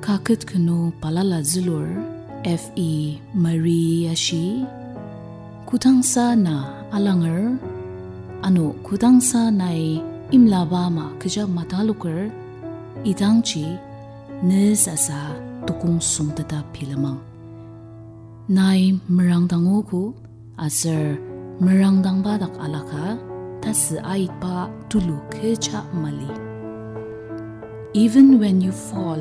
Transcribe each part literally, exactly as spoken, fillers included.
Kaket kenu balala zülur F E Marie ashi, kodangsa na alanger, ano kodangsa nai imlaba ama kecha mataloker, idangji ne sasa tukong süngteta bilemang. Nai merangdangogo, aser merangdangba dak alaka, tasü aitba tulu kecha mali. Even when you fall,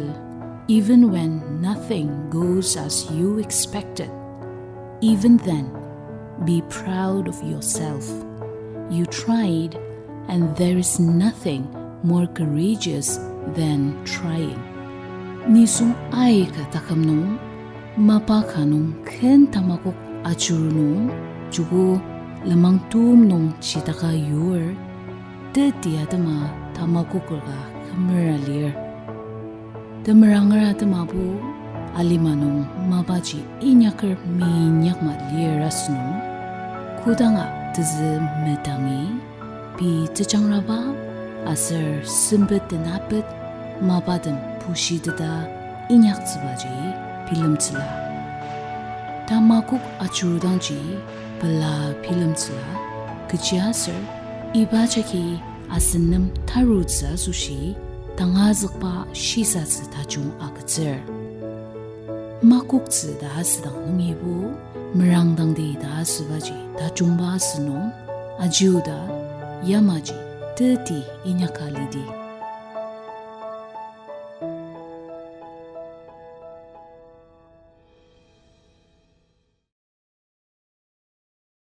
even when nothing goes as you expected, even then, be proud of yourself. You tried, and there is nothing more courageous than trying. Nisung aika taküm nung, mapa ka nung ken tamakok ajur nung, joko lenmang tum nung chitaka yur, teti atema tamakoker ka kümera lir. Temeranger atemabo alima nung mapaji inyaker minyakma lir asünung, kodanga tezü medangi, pei tejangraba aser sempet tenapet mapatem pushiteta inyaktsübaji bilemtsüla. Tamakok ajurudangji pela bilemtsüla, kechiaser iba jagi asen nem tarutsü asoshi tangazükba shisatsü tajung agütsür. Makoktsü ta asüdang nungibo, merangdangdi ta asübaji tajungba asünung, ajiuda yamaji teti inyaka lidi.